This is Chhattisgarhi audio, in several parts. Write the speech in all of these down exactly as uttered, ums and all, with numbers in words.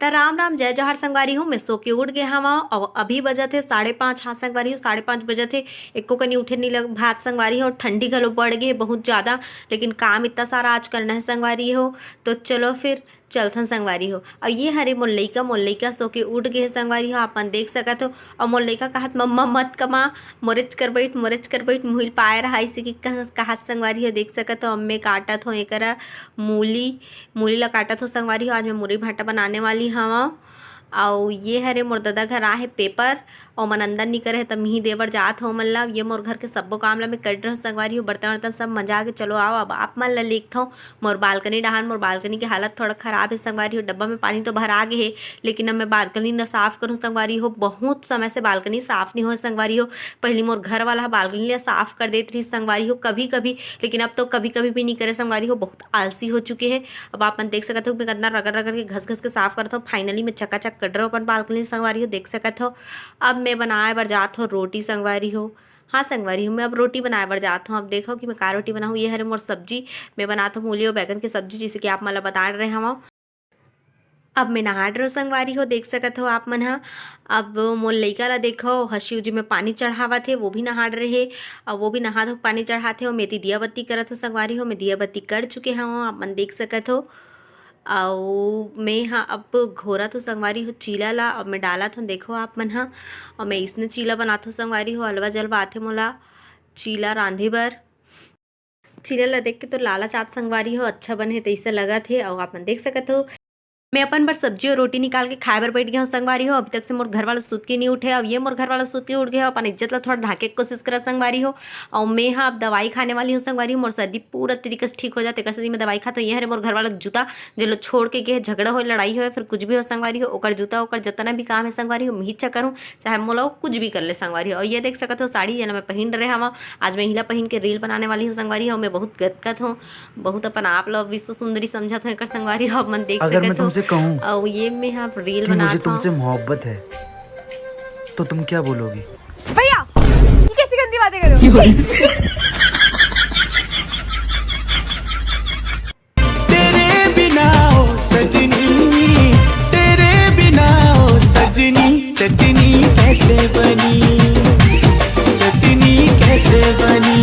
त राम राम, जय जोहार संगवारी हो। मैं सो के उठ गे हवं अउ अभी बजत हे साढ़े पाँच। हाँ संगवारी हो, साढ़े पाँच बजत हे, एको कनी उठे नहीं लग भात संगवारी हो। ठंडी घलो बढ़ गे हे बहुत ज़्यादा, लेकिन काम इतना सारा आज करना है संगवारी हो। तो चलो फिर चलथन संगवारी हो। अउ ये हरे मोर लइका, मोर लइका सो के उठ गे हे संगवारी हो, आप मन देख सकत हो। अउ मोर लइका कहत, "मम्मा मत कमा, मोरेच कर बैठ, मोरेच कर बैठ।" मुहिल पाए रहा इसे कि कह-, कहत संगवारी हो, देख सकत हो। अब मैं काटत हो एकरा मूली, मूली ला काटत हो संगवारी हो। आज मैं मुरई भाटा बनाने वाली हवं। अउ ये हरे मोर ददा घर आहे पेपर, ओमन अंदर नी करे हे, त मिही दे बर जात हो ओमन ला। ये मोर घर के सब्बो काम ला मैं कर रहे हो संगवारी हो, बर्तन वर्तन सब मंजा के। चलो आओ, अब आप मन ला लेगथव मोर बालकनी डहान। मोर बालकनी के हालत थोड़ा खराब है संगवारी हो, डब्बा में पानी तो भरा गे हे, लेकिन अब मैं बालकनी ला साफ करूँ संगवारी हो। बहुत समय से बालकनी साफ नहीं हो संगवारी हो। पहली मोर घर वाला ह बालकनी ला साफ कर देत रही संगवारी हो कभी कभी, लेकिन अब तो कभी कभी भी नहीं करे संगवारी हो, बहुत आलसी हो चुके हे। अब आप मन देख सकत हो, मैं कितना रगड़ रगड़ के घस घस के साफ करत हो। फाइनली मैं चकाचक कर रहा हूँ अपन बालकनी संगवारी हो, देख सकत हो। अब मैं बनाए बर जात हो रोटी संगवारी हो। हाँ संगवारी हो, मैं अब रोटी बनाए बर जात हूँ। अब देखो कि मैं का रोटी बनाऊँ। ये हरे मोर सब्जी, मैं बनात हूँ मूली और बैगन की सब्जी, जैसे कि आप मन ला बता रहे हवं। अब मैं नहा डरो संगवारी हो, देख सकत हो आप मन ह। अब मोर लइका ला देखो, ह शिव जी में पानी चढ़ावत हे, वो भी नहा डरे हे। अब वो भी नहा धो के पानी चढ़ात हे, और मैं ती दिया बत्ती करत हो संगवारी हो। मैं दिया बत्ती कर चुके हवं, आप मन देख सकत हो। अउ मैं ह अब घोरत हो संगवारी हो चीला ला, अब मैं डालत हो, देखो आप मन ह। अउ मैं इसने चीला बनात हो संगवारी हो, अलवा जलवा आथे मोला चीला रांधे बर। चीला ला देख के तो लालच आत संगवारी हो, अच्छा बने हे तइसे लगत हे। अउ आप मन देख सकत हो, मैं अपन बर सब्जी और रोटी निकाल के खाए बर बैठ गया हूँ संगवारी हो। अभी तक से मोर घर वाला सुत के नहीं उठे। अब ये मोर घर वाला सुत के उठ गया, अपन इज्जत ला थोड़ा ढाके के कोशिश करा संगवारी हो। अउ मैं हाँ अब दवाई खाने वाली हूँ संगवारी हो, मोर सर्दी पूरा तरीके से ठीक हो जाए, तेकर सेती मैं दवाई खात हूँ। ये हरे मोर घर वाला के जूता, जे लो छोड़ के गे, झगड़ा होए, लड़ाई होए, फिर कुछ भी हो संगवारी हो, ओकर जूता, ओकर जतना भी काम है संगवारी हो, मैं ही चक्कर हूँ, चाहे मोला वो कुछ भी कर ले संगवारी हो। और ये देख सकत हो साड़ी, जेला मैं पहिन रहे हवा, आज मैं इला पहिन के reel बनाने वाली हूँ संगवारी हो। मैं बहुत गदगद हूँ, बहुत अपन आप ला विश्व सुंदरी समझत हूँ एकर संगवारी हो, आप मन देख अगर मैं सकत हो। तुमसे कहूँ अउ ये मैं हाँ reel कि मुझे बनात हूँ। तुमसे मोहब्बत है, तो तुम क्या बोलोगी? भैया, ये कैसी गंदी बातें कर रहे हो? तेरे बिना ओ सजनी, तेरे बिना ओ सजनी, चटनी कैसे बनी, चटनी कैसे बनी।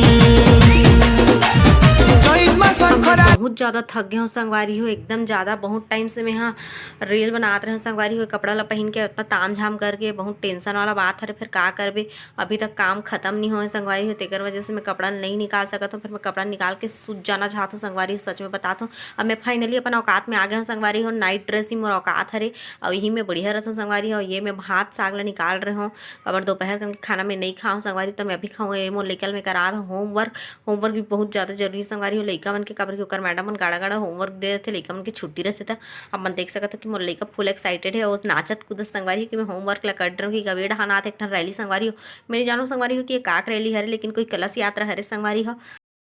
चैत मास अब मैं खरा बहुत ज़्यादा थक गए हूँ संगवारी हो, एकदम ज़्यादा। बहुत टाइम से मैं हाँ reel बनात रहे हूँ संगवारी हो, कपड़ा ला पहिन के इतना ताम झाम करके, बहुत tension वाला बात हरे। फिर का करबे, अभी तक काम खत्म नहीं होए संगवारी हो, तेकर वजह से मैं कपड़ा नहीं निकाल सकत हूँ। फिर मैं कपड़ा निकाल के सूत जाना चाहत हूँ संगवारी हो, सच में बतात हूँ। अब मैं finally अपन औकात में आ गया हूँ संगवारी हो, night dress ही मोर औकात हरे, और यही मैं बढ़िया रहत हूँ संगवारी हो। ये मैं भात साग ला निकाल रहे हूँ, काबर दोपहर के खाना मैं नहीं खाऊँ संगवारी, तो मैं अभी खाऊँ। ये मोर लइका ल मैं करा रहा हूँ homework, homework भी बहुत ज़्यादा जरूरी संगवारी हो। लइका मन के, काबर कि ओकर मैडम मन गाड़ा गाड़ा homework दे रथे, लइका मन के छुट्टी रहथे। त आप मन देख सकत हो कि मोर लइका full excited है, वो नाचत कूदत संगवारी हो कि मैं homework ला कर रहा हूँ, कि कबे डहान आत एक ठन rally संगवारी हो। मैं नहीं जानूँ संगवारी हो कि ये काक rally हरे, लेकिन कोई कलश यात्रा हरे संगवारी हो।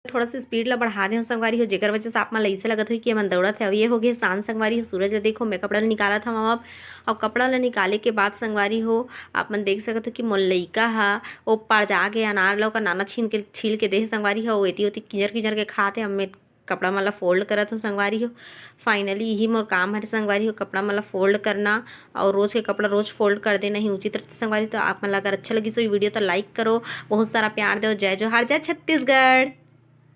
थोड़ा सा speed ला बढ़ा दे संगवारी हो, जेकर वजह से आप मन ला ऐसे लगत हो कि ये मन दौड़त है। अब ये हो गए शांत संगवारी हो, सूरज ला देखो, मैं कपड़ा ला निकालत हवं अब। अब कपड़ा ला निकाले के बाद संगवारी हो, आप मन देख सकत हो कि मोर लइका हा ओ पार जाके अनार ला ओकर नाना छीन के, छील के दे संगवारी हो, एती ओती किंजर किंजर के खात है। अब मैं कपड़ा मन ला fold करत हो संगवारी हो। Finally यही मोर काम हरे संगवारी हो, कपड़ा मन ला fold करना, और रोज के कपड़ा रोज fold कर देना ही उचित रहता संगवारी। तो आप मन ला अगर अच्छा लगी सो ये video तो like करो, बहुत सारा प्यार दो। जय जोहार, जय छत्तीसगढ़।